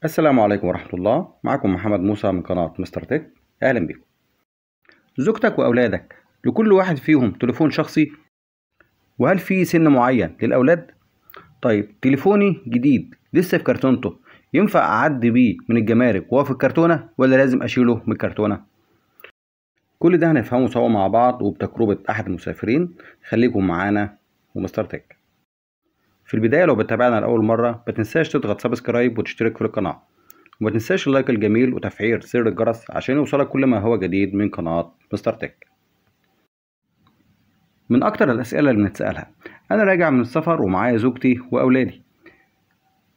السلام عليكم ورحمة الله. معكم محمد موسى من قناة مستر تك. أهلا بكم. زوجتك وأولادك لكل واحد فيهم تليفون شخصي؟ وهل في سن معين للأولاد؟ طيب تليفوني جديد لسه في كرتونته، ينفع أعدي بيه من الجمارك وهو في الكرتونة ولا لازم أشيله من الكرتونة؟ كل ده هنفهمه سوا مع بعض وبتجربة أحد المسافرين. خليكم معانا ومستر تك. في البداية لو بتتابعنا لأول مرة ما تنساش تضغط subscribe وتشترك في القناة، وما تنساش ال like الجميل وتفعيل زر الجرس عشان يوصلك كل ما هو جديد من قناة مستر تك. من أكتر الأسئلة اللي بنتسألها، أنا راجع من السفر ومعايا زوجتي وأولادي،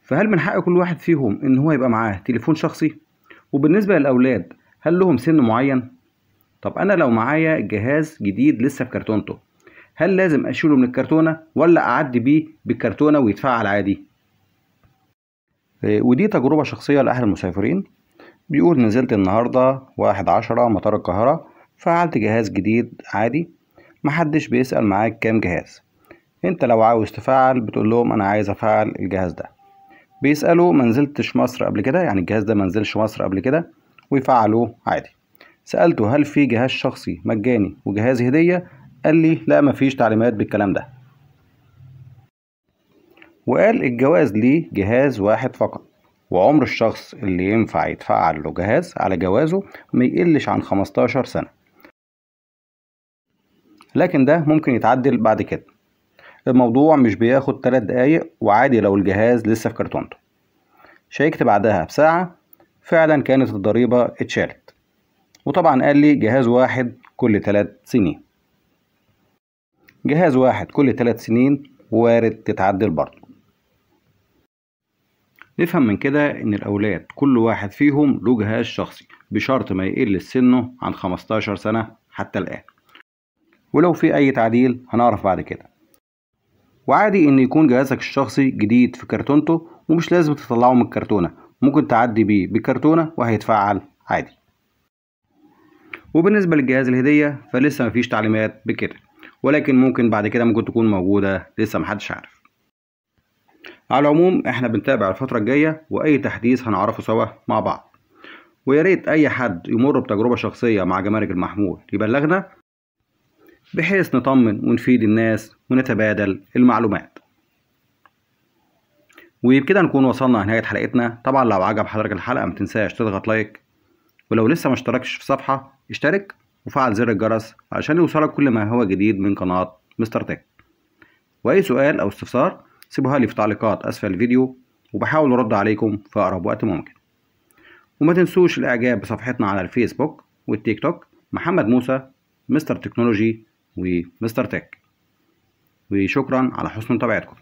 فهل من حق كل واحد فيهم إن هو يبقى معاه تليفون شخصي؟ وبالنسبة للأولاد هل لهم سن معين؟ طب أنا لو معايا جهاز جديد لسه في كرتونته، هل لازم أشيله من الكرتونة ولا أعدي بيه بالكرتونة ويتفعل عادي؟ ودي تجربة شخصية لأحد المسافرين، بيقول نزلت النهاردة 1/10 مطار القاهرة، فعلت جهاز جديد عادي، محدش بيسأل معاك كام جهاز، انت لو عاوز تفعل بتقول لهم انا عايز افعل الجهاز ده، بيسألوا منزلتش مصر قبل كده، يعني الجهاز ده منزلش مصر قبل كده، ويفعلوه عادي. سألته هل في جهاز شخصي مجاني وجهاز هدية؟ قال لي لا، مفيش تعليمات بالكلام ده، وقال الجواز ليه جهاز واحد فقط، وعمر الشخص اللي ينفع يتفعل له جهاز على جوازه ما يقلش عن 15 سنة، لكن ده ممكن يتعدل بعد كده. الموضوع مش بياخد 3 دقايق، وعادي لو الجهاز لسه في كرتونته. شيكت بعدها بساعة، فعلا كانت الضريبة اتشالت، وطبعا قال لي جهاز واحد كل 3 سنين. جهاز واحد كل 3 سنين وارد تتعدل برضه. نفهم من كده ان الاولاد كل واحد فيهم له جهاز شخصي بشرط ما يقل سنه عن 15 سنة حتى الآن، ولو في اي تعديل هنعرف بعد كده. وعادي ان يكون جهازك الشخصي جديد في كرتونته ومش لازم تطلعه من الكرتونة، ممكن تعدي بيه بالكرتونة وهيتفعل عادي. وبالنسبة للجهاز الهدية فلسه مفيش تعليمات بكده، ولكن ممكن بعد كده ممكن تكون موجودة، لسه محدش عارف. على العموم احنا بنتابع الفترة الجاية واي تحديث هنعرفه سوا مع بعض، ويا ريت اي حد يمر بتجربة شخصية مع جمارك المحمول يبلغنا بحيث نطمن ونفيد الناس ونتبادل المعلومات. وبكده نكون وصلنا لنهاية حلقتنا. طبعا لو عجب حضرتك الحلقة ما تنساش تضغط like، ولو لسه ما اشتركتش في الصفحة اشترك وفعل زر الجرس عشان يوصلك كل ما هو جديد من قناة مستر تك. وأي سؤال أو استفسار سيبوها لي في تعليقات أسفل الفيديو، وبحاول أرد عليكم في أقرب وقت ممكن. وما تنسوش الإعجاب بصفحتنا على الفيسبوك والتيك توك، محمد موسى مستر تكنولوجي ومستر تك. وشكرا على حسن متابعتكم.